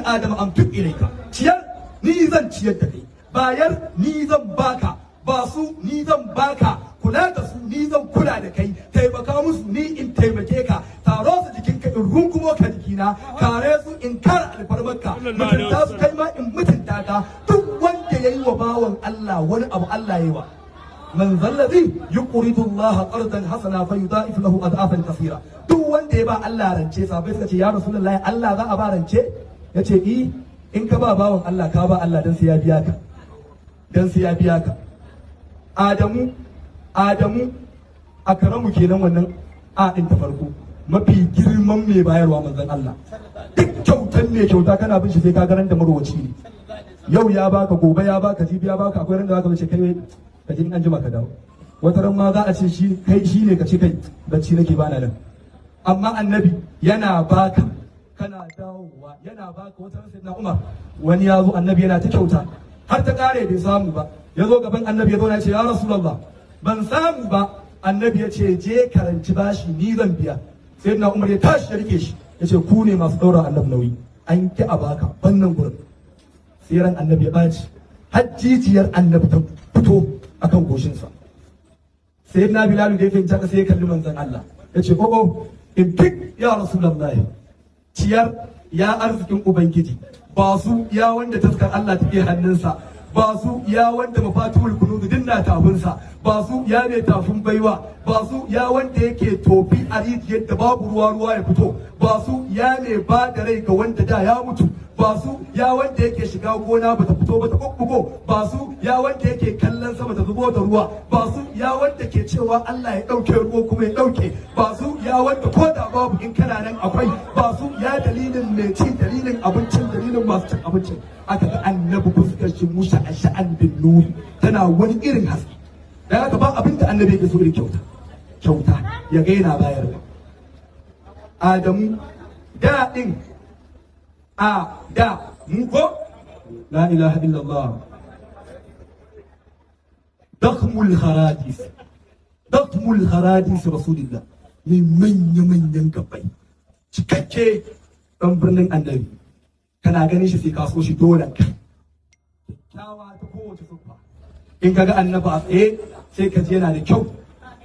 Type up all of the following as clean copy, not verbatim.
Adam amtuk ilaika. Ciyar, ni zan ciyar da kai. Bayar, ni zan baka. Ba su, ni zan baka. Kula da su, ni zan kula da kai. Taimaka musu, ni in taimake ka. Taro su jikinka, in rungumo ka jikina. Kare su, in kare alfarmarka. Mutunta su, kai ma in mutunta ka. Duk wanda yayi wa bawan Allah wani abu, Allah yayi wa. من ذا الذي يقرض الله قرضا حسنا فيضاعف له اضعافا كثيره. Duk wanda ya ba Allah rance, sahabbai suka ce, "Ya Rasulullahi, Allah za a ba rance?" Yace, "I, in ka ba bawan Allah, ka ba Allah, dan sai ya biya ka, dan sai ya biya ka." Adamu, Adamu Akaramu kenan. Wannan a din ta farko, mafi girman mai bayarwa, manzon Allah. Duk kyautan mai kyauta, kana bin shi sai ka garan da marwaci ne. Yau ya baka, gobe ya baka, jibi ya baka. Akwai ran da zaka ce, "Kai, ka je, in an jima ka dawo." Wata ran ma za a ce shi kai shi ne, ka ce, "Kai, bacci nake, bana nan." Amma Annabi yana baka, kana dawowa, yana baka. Wata ran Sayyidina Umar, wani ya zo, Annabi yana ta kyauta har ta kare, bai samu ba. Ya zo gaban Annabi, ya zo na ce, "Ya Rasulullah, ban samu ba." Annabi ya ce, "Je karanci bashi, ni zan biya." Sayyidina Umar ya tashi ya rike shi, ya ce, "Ku ne masu daura Annabi nauyi, an ki a baka wannan gurin." Sai ran Annabi ya ɓaci, har jijiyar Annabi ta fito akan goshinsa. Sai na Bilalu da ya fahimci haka, sai ya kalli manzon Allah, ya ce, "Oh, in fik ya Rasulullahi." Ciyar, ya arzikin Ubangiji. Ba su, ya wanda taskar Allah take hannunsa. Ba su, ya wanda mafatihul kunuz dinna tafinsa. Ba su, ya mai tafin baiwa. Ba su, ya wanda yake tofi a rijiyar da babu ruwa, ruwa ya fito. Ba su, ya mai ba da rai ga wanda da ya mutu. Ba su, ya wanda yake shiga gona bata fito ba ta bubbugo. Ba su, ya wanda yake kallon sama ta zubo da ruwa. Ba su, ya wanda ke cewa Allah ya dauke ruwa kuma ya dauke. Ba su, ya wanda ko da babu, in kana nan akwai. Ba su, ya dalilin mai ci, dalilin abincin, dalilin masu cin abincin. Aka ga Annabi fuskar shi musha sha'an bin nuri, tana wani irin haske. Dan haka ba abin da Annabi yake so irin kyauta, kyauta ya ga yana bayarwa. Adamu da din a da mu ko la ilaha illallah. Dakhmul kharadis, dakhmul kharadis Rasulillah, mai manya manyan gabbai, cikakke dan birnin Annabi. Kana ganin shi sai ka so shi dole ka. Kyakkyawa ta kowace siffa. In kaga Annabi a tsaye, sai ka ji yana da kyau.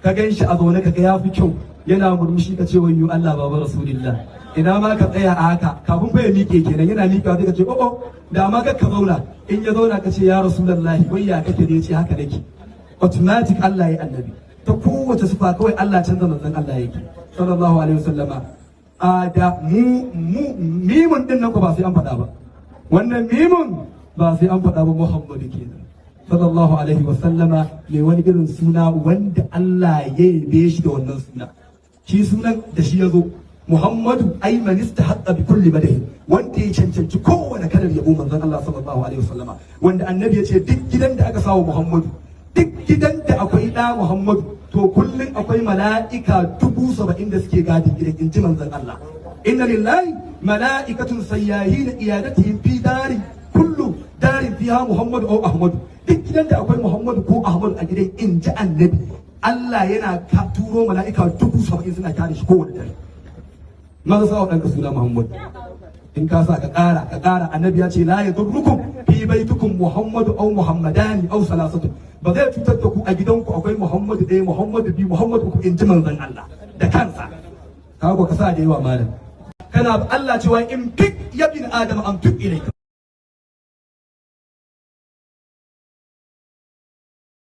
Ka gan shi a zaune, ka ga ya fi kyau. Yana murmushi, ka ce, "Wayyo Allah, baba Rasulillah, ina ma ka tsaya a haka." Kafin fa ya miƙe kenan, yana miƙewa sai ka ce, "Oh, da ma ka zauna." In ya zauna, ka ce, "Ya Rasulullahi, wai ya kake?" Da ya ce, "Haka nake." Automatic Allah ya Annabi ta kowace sifa. Kawai Allah canza manzon Allah yake, sallallahu alaihi wasallama. A da mu mu mimun din nan ko ba sai an faɗa ba. Wannan mimun ba sai an faɗa ba. Muhammadu kenan, sallallahu alaihi wasallama, mai wani irin suna wanda Allah ya yabe shi da wannan suna. Shi sunan da shi ya zo, Muhammadu, ai man istahaqqa bi kulli madahi, wanda ya cancanci kowane kalar yabo, manzon Allah sallallahu alaihi wasallama, wanda Annabi ya ce duk gidan da aka sawa Muhammadu, duk gidan da akwai ɗa Muhammadu, to kullum akwai mala'ika 70,000 da suke gadin gidan, in ji manzon Allah. Inna lillahi mala'ikatun sayyahin iyadatihim fi dari kullu darin fiha Muhammadu aw Ahmadu. Duk gidan da akwai Muhammadu ko Ahmadu a gidan, in ji Annabi, Allah yana turo mala'ika 70,000 suna kare shi kowane dare. Maza sa wa ɗanka suna Muhammadu. In ka sa, ka ƙara, ka ƙara. Annabi ya ce, la yadurrukum fi baitukum Muhammadu aw Muhammadani aw salasatu. Ba zai cutar da ku a gidanku akwai Muhammadu ɗaya, Muhammadu biyu, Muhammadu uku, in ji manzon Allah da kansa. Ka ko ka sa da yawa, malam. Kana Allah cewa in fik ya bin Adam am tuk ilaika.